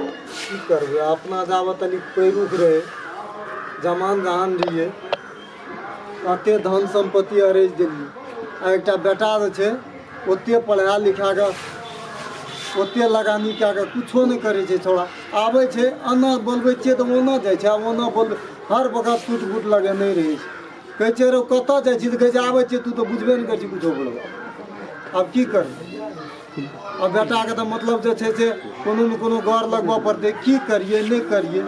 की करबै अपना जाबत तनिक पैरुख रहै जमान जहान रहियै कते धन सम्पत्ति अरैज देलियै आ एकटा बेटा जे छै ओते पढ़ा लिखा कऽ ओते लगानी कए कऽ कुछो नहि करै छै छौड़ा आबै छै एना बोलबै छियै तऽ ओना जाइ छै आ ओना बोलबै हर वक्त सूट बूट लगेने रहै छै कहै छियै रौ कतऽ जाइ छी तऽ कहै छै आबै छियै तू तऽ बुझबे नहि करै छी कुछो बोलबै आब की करबै आ बेटाके तऽ मतलब जे छै से कोनो ने कोनो गौर लगबऽ पड़तै की करियै नहि करियै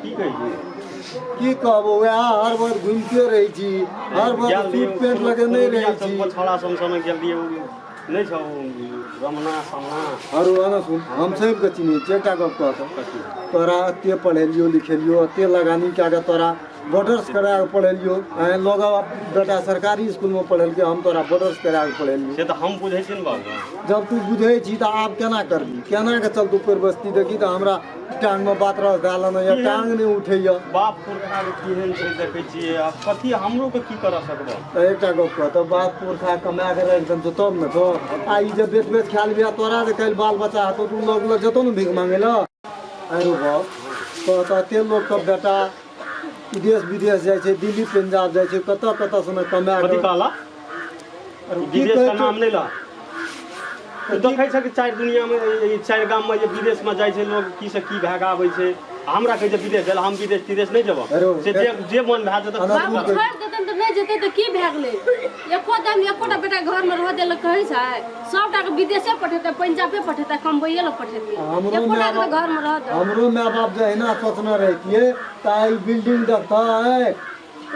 की कहियै की कहबो वएह हर बार घुमिते रहै छी हर बार सूट पेंट लगेने रहै छी छौड़ा सब संगे गेल रहियै नहि छौ रमना समना आरो आना सुन हम सबके चिन्है छियै एकटा गप कहत तोरा एते पढ़ेलियो लिखेलियो एते लगानी कए कऽ तोरा बॉर्डर्स करा कऽ पढ़ेलियो आइ लोग बेटा सरकारी स्कूलमे पढ़ेलकै हम तोरा बॉर्डर्स करा कऽ पढ़ेलियो से तऽ हम बुझै छियै ने बाबू जब तू बुझै छी तऽ आब केना करबी केना कऽ चलतौ पैर बस्ती देखी तऽ हमरा टांगमे बात रस धए लेने यऽ टांग नहि उठैया बाप पुरखा के केहन छै देखै छियै आब कथी हमरो के की करऽ सकबो तऽ एकटा गप कह तऽ बाप पुरखा कमा कऽ राखि देलको तब ने छौ आ ई जे बेच बेच खा लेबही आ तोरा जे काल्हि बाल बच्चा हेतौ तऽ ओ लोग लग जेतौ ने भीख मांगै लए आरो बाप तऽ एते लोकके बेटा देश विदेश जाइ छै दिल्ली पंजाब जाइ छै कतऽ कतऽ से ने कमा कथी कऽ कहला आरो की विदेश कहै के नाम नहि ल तू देखै छ कि चारि दुनिया में ई चारि गाम में जे विदेश में जाइ छै लोग की से की भए कऽ आबै छै हमरा कहै छै विदेश जाइ लए, हम विदेश तिदेश नहि जेबो अरे से जे जे मन भए जेतै अना बाबू तू छोड़ि देतनि तऽ नहि जेतै तऽ की भए गेलै एको दम एकोटा बेटा घरमे रहऽ देलक कहै छै सबटा के विदेशे पठेतै पंजाबे पठेतै कमबैये लए पठेतै हमरो एकोटा माय के तऽ घरमे रहऽ दे हमरो माय बाप जे एना सोचने रहितियै तऽ आइ बिल्डिंग देखतै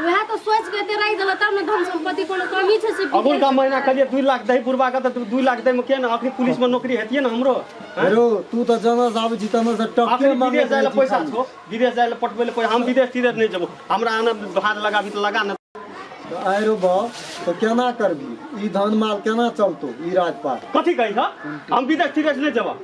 वएह तऽ सोचि के एते राखि देलक तब ने धन सम्पत्ति कोनो कमी छै से विदेश अगुलका महीना कहलियै 2 लाख दही पुरबा के तऽ 2 लाख दै मे के ने अखनी पुलिस में नौकरी हेतियै ने हमरो हेरो तू तऽ जना से आबै छी तना से टके अखनी मांगे विदेश जाइ लए पैसा छौ विदेश जाइ लए पठबै लए पैसा हम विदेश तिदेश नहि जेबो हमरा आने भाज लगाबी तऽ लगा ने आइ रो बा तऽ केना करबी ई धन माल केना चलतौ ई राजपाट कथी कहै छ हम विदेश तिदेश नहि जेबो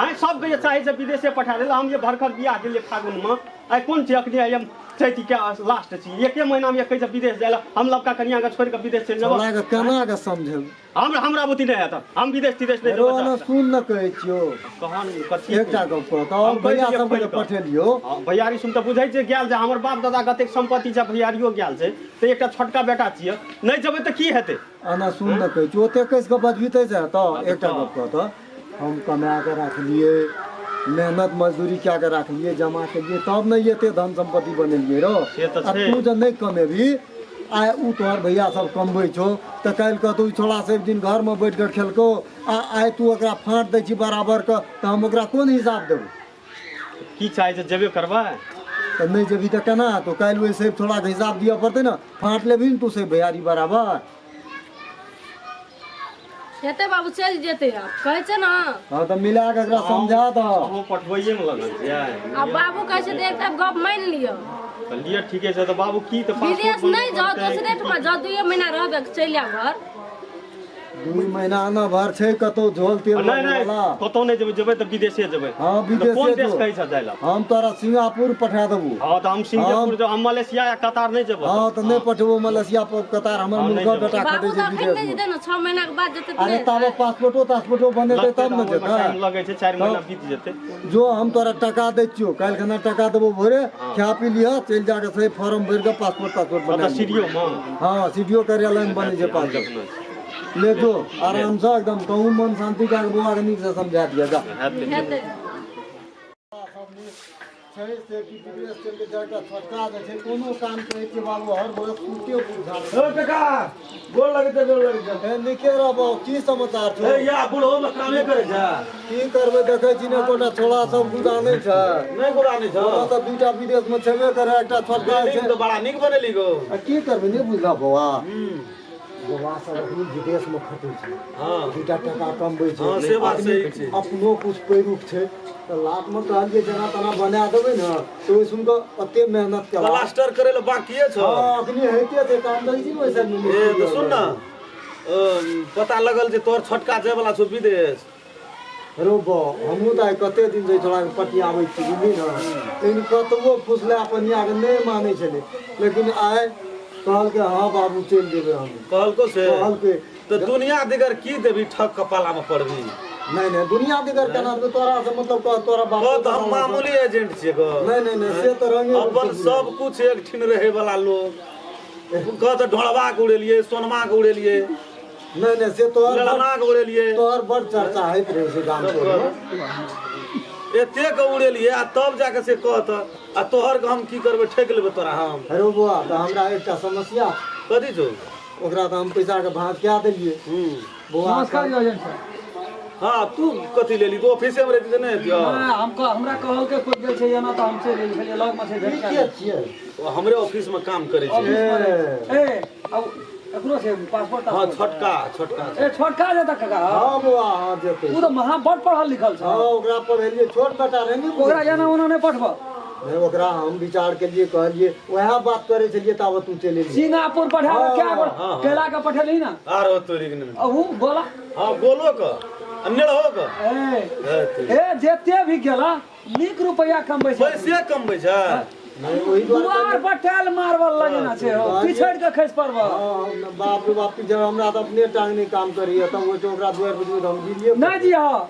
आँय सबके जे चाहै छै विदेशे पठा दै लए हम जे भरखर बियाह केलियै फागुनमे आइ कोन छै अखनी आइ हम चैती के लास्ट छी एके महीनामे कहै छै विदेश जाइ लए हम लबका कनियाके छोड़ि कऽ विदेश चलि जेबो हमरा के केना के समझेबै हमरा हमरा बुद्धि नहि हेतऽ हम विदेश तिदेश नहि हेरो जेबो ने सुन न कहै छियौ कहान कथी एकटा गप कह तऽ हम भैया कहै छियै सबके खोलि कऽ। पठेलियौ हँ, भैयारी सुन तऽ बुझै छियै गेल जे हमर बाप दादा कतेक सम्पत्ति छै भैयारियो गेल छै तऽ एकटा छोटका बेटा छियै नहि जेबै तऽ की हेतै आना सुन न कहै छियौ ओते कसि कऽ बजबिते छै तऽ एकटा गप कह तऽ हम कमा कऽ राखलियै मेहनत मजदूरी कए कऽ राखलियै जमा केलियै तब ने एते धन सम्पत्ति बनेलियै रौ से तऽ आ छै। तू जे नहि कमेबही आइ ओ तोहर भैया सब कमबै छौ तऽ काल्हि कहतौ ई छोड़ा सब दिन घरमे बैठ कऽ खेलकौ आ आइ तू ओकरा फाँट दै छी बराबर कऽ तऽ हम ओकरा कोन हिसाब देबै की चाहै छै जेबे करबै तऽ नहि जेबही तऽ केना हेतौ काल्हि ओहि सब छोड़ाके हिसाब दिअ पड़तै ने फाँट लेबही ने तू सब भैयारी बराबर हेतै बाबू चलि जेतै आब कहै छै ने हँ तऽ मिला कऽ एकरा समझा दह हमहूँ पठबैये मे लगल छियै आ बाबू कहै छै तऽ एकटा गप मानि लिअ तऽ लिअ ठीके छै तऽ बाबू की तऽ विदेश पासपोर्ट नहि जाउ दोसरे ठमा जाउ दुइए महीना रहबै चलि आउ घर 2 महीना आना भर छै कतौ झोल तेल नहि नहि वाला कतौ नहि जेबै जेबै तऽ विदेशे जेबै हँ, तऽ विदेशे कोन देश जो। कहै छ जाइ लए हम तोरा सिंगापुर पठा देबू हँ तऽ हम सिंगापुर जाउ हम मलेशिया या कतार नहि जेबै हँ तऽ नहि पठेबो मलेशिया पर कतार हमर हँ, नहि मुर्गा जेबो। बेटा बाबू खटै तऽ छै एखन नहि विदेश जेतै ने 6 महीना के बाद जेतै तऽ अरे नहि ताबे पासपोर्टो तासपोर्टो बनेतै लगतै तब ने तऽ ओहिमे टाइम जेतै लगै छै 4 महीना बीत जेतै जो हम तोरा टका दै छियौ काल्हि खना टका देबो भोरे खा पी लिह चलि जाके सही फॉर्म भरि कऽ पासपोर्ट तासपोर्ट ओतऽ बना लिह। सीडीओ मे हँ सीडीओ कार्यालय मे बनै छै पासपोर्ट देखने छी। ले जो आराम से एकदम कहूँ मन शांति कए कऽ बौआ के नीक से समझा दिअ जा हेतै हेतै छै से कि विदेश चलि के जाके छोटका जे छै कोनो काम कहै छियै बाबू हर बरस सूते बुझा ओ काका गोर लगै छै गोर लगै छै ए नीके रहबो की समाचार छौ ए या बुढ़ो में कामे करै छै की करबै देखै छी ने कोटा छोड़ा सब गुदा नहि छै नहि गोरा नहि छौ ओना तऽ दूटा विदेश में छेबे करे एकटा छोटका छै बिल्डिंग तऽ बड़ा नीक बनेली गो आ की करबै नहि बुझलह बौआ बौआ सब अखनी विदेश में खटै छै दूटा टका कमबै छै हँ, से बात सही छै। अपनो कुछ पैरुख छै तऽ लाख में कहलियै जेना तेना बना देबै ने तऽ ओहि सुन कऽ एते मेहनत केला प्लास्टर करे लए बाकिए छौ हँ अखनी होइते छै काम दै छी ने ओहि साइड में ए तऽ सुन ने पता लगल जे तोहर छोटका जाय वाला छौ विदेश रो बा हमहूँ तऽ आइ कते दिन से छोड़ा के पटियाबै छी बुझली ने लेकिन कतबो फुसला पनिया के नहि मानै छलै लेकिन आइ कहलकै हँ बाबू चलि जेबै हम कहलको से कहलकै तऽ दुनिया दिगर की देबी ठक कपाला में पड़बी नहीं नहीं दुनिया दिगर केना देबै तोरा से मतलब कह तोरा बाप कह तऽ हम मामूली एजेंट छियै कह। नहीं नहीं नहीं से तऽ रंगे अपन सब कुछ एक ठिन रहे वाला लोग कह तऽ ढोलबा के उड़ेलियै सोनमा के उड़ेलियै। नहीं नहीं से तोहर ललना के उड़ेलियै। तोहर बड़ चर्चा होइत रहै छै गाम में। एते के उड़ेलियै आ तब जाके से कहत आ तोहर के हम की करबै ठकि लेबै तोरा हम। अरे बौआ तऽ हमरा एकटा समस्या कथी छौ? ओकरा तऽ हम पैसा के भाँज कए देलियै। बौआ नमस्कार एजेंट साहब। हाँ तू कथी लेली? तू ऑफिसे में रहती तऽ नहि हेतियौ। हमको हमरा कहल के कोइ गेल छै एना तऽ हम चलि गेलियै खाली लग में छै भेट के छियै? हमरे ऑफिस में काम करै छै। ए अब एकरो छै पासपोर्ट। हाँ छोटका छोटका ए छोटका जेता काका। हाँ बौआ हाँ जेतै। उ तऽ महा बड़ पढ़ल लिखल छै। हाँ ओकरा पढ़ेलियै छोट बेटा रहै ने ओकरा एना ओना नहि पठब। नहीं ओकरा हम विचार केलियै कहलियै वएह बात करै छलियै ताबत तू चलि एलियै। सिंगापुर पठा के केला के पठेलही ना आरो तोरी के नहीं। उ गोला। हाँ गोलो के नेड़हो के ए ए जेते भी गेला नीक रुपया कमबै छै। पैसे कमबै छै। नहीं ओही दुआर पर टाइल मार्बल लगेना छै हो पिछड़ के खसि पड़ब। हां बाप रे बाप पीछे हमरा तऽ अपने टांग नहीं काम करैया तब ओइ ओकरा दुआर पर हम गिरिए नहीं जी। हां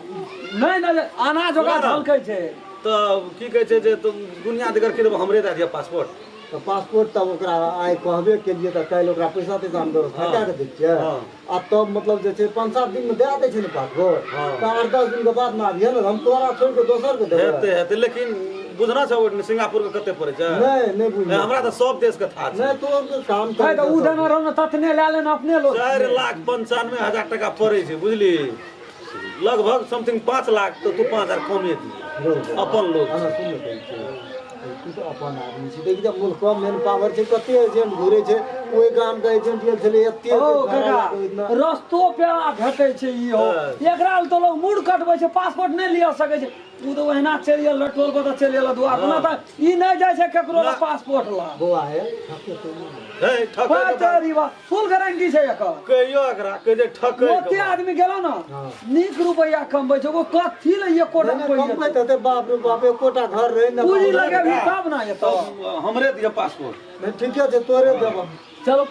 नहीं नहीं अनाज ओकरा झलकै छै। तब की कहै छै जे तुम दुनिया दिगर के हमरे दए दिअ पासपोर्ट। तऽ पासपोर्ट तब ओकरा आइ कहबे केलियै तऽ काल्हि ओकरा पैसा तैसा हम व्यवस्था कए कऽ दै छियै आ तब मतलब जे छै 5-7 दिन में दए दै छै ने पासपोर्ट तऽ 8-10 दिन के बाद में आबिहे ने हम तोरा छोड़ि कऽ दोसर के देबै। हेतै हेतै लेकिन बुझना छै सिंगापुर के कते पड़ै छै? नहीं नहीं बुझना हमरा तऽ सब देश के था छै। नहीं तो काम करै तऽ उ देना रहौ ने ततने लए लेने अपने लोग। 4,95,000 टका पड़ै छै बुझली लगभग समथिंग 5 लाख तऽ तू 5,000 कमे दी अपन लोग। तू तऽ अपन आदमी छी देख जब मुल्क मेन पावर छै कते एजेंट घुरै छै ओहि गाम के एजेंट गेल छलै एते रस्तो पेड़ा भेटै छै ई हो एकरा ल तऽ लोग मुड़ कटबै छै पासपोर्ट नहि लिअ सकै छै। उ तऽ ओहिना चलि गेल टोल पर तऽ चलि गेल दुआर पर तऽ ई नहि जाइ छै केकरो ल पासपोर्ट ल। बौआ हे हे ठकै फुल गारंटी छै एकर। कहियो एकरा कहै जे ठकै ओते आदमी गेल ने नीक रुपैया कमबै छै ओ कथी ल एकोटा कमबै तऽ बाप रे बाप एकोटा घर रहै ने पूंजी लगेबही तब ना एतौ। हमरे दिअ पासपोर्ट। नहीं ठीके छै तोरे देबो। चलो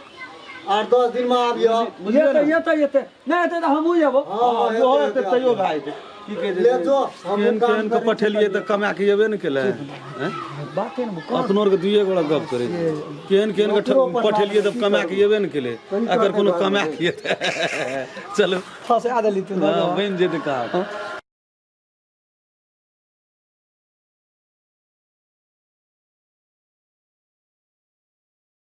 8-10 दिन में आबियो। एतै एतै एतै नहि एतै तऽ हमहूँ जेबो। हां एतै तैयो भए जेतै। की कहै छै ले जो हम केहन के पठेलियै तऽ कमा के एबे ने केलै। बाते ने अपनो के दुइए गोड़ा गप करै छै। केहन केहन के पठेलियै तऽ कमा के एबे ने केलै अगर कोनो कमा के एतै चलू फंसा देली तू बनि जेतै काम।